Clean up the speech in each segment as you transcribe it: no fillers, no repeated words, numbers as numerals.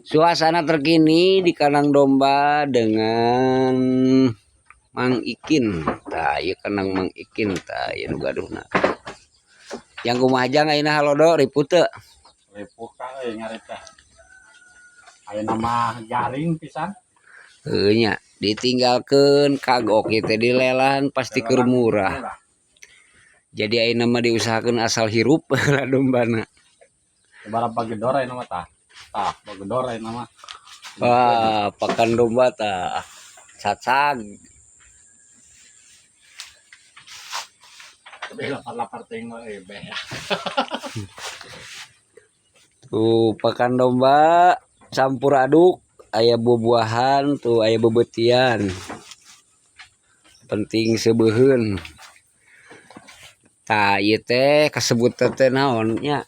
Suasana terkini di kandang domba dengan Mang Ikin. Tah ieu kandang Mang Ikin tah ieu nu gaduhna. Yang kumaha jang ayeuna halodo ripuh teu? Ripuh ka euy ngarit teh. Ayeuna mah garing pisan. Heuh nya, ditinggalkeun kagok ieu teh dilelang pasti keur murah. Jadi ayeuna mah diusahakeun asal hirup lah dombana. Sabaraha bagedor ayeuna mah tah. Tah, bagedor ayeuna mah. Wah, pakan domba tah. Cacag. Tapi lapar-lapar teuing mah euy beh. Tuh pakan domba campur aduk, aya buah-buahan tuh aya bebetian. Penting sebeuheun. Tah ieu teh kasebut teh naon nya?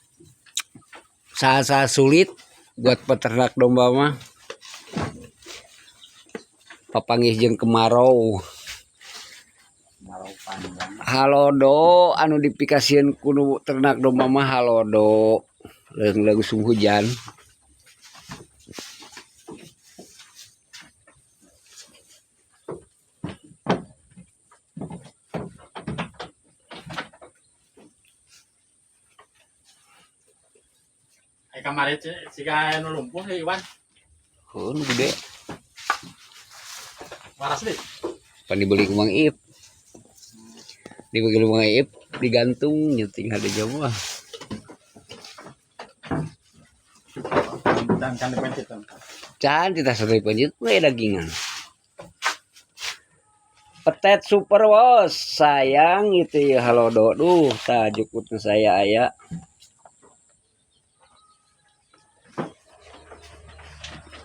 Saat-saat sulit buat peternak domba mah. Papanggih jeung kemarau. Kemarau panjang. Halodo anu dipikasieun ku nu ternak domba mah halodo. Leung-leung usum hujan. Ai kamari siga anu lumpuh euy Iwan. Heuh nu gede. Waras deui. Pan dibeli ku Mang Ip. Dibeli ku Mang Ip digantung nyeting hade jauh mah. Dan kan dipencet. Can kita satu dipencet we dagingan. Petet super bos, sayang itu ya halodo duh tah jukutna saya aya.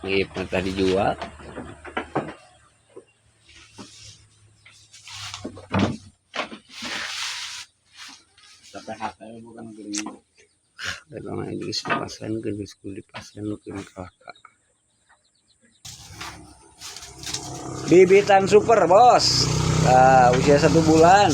Ip mah tah dijual. Sampai hati bukan gering. Eta mah geus dipasrahkeun geus kudu dipasrahkeun ka kakak. Bibitan super bos. Nah, usia 1 bulan.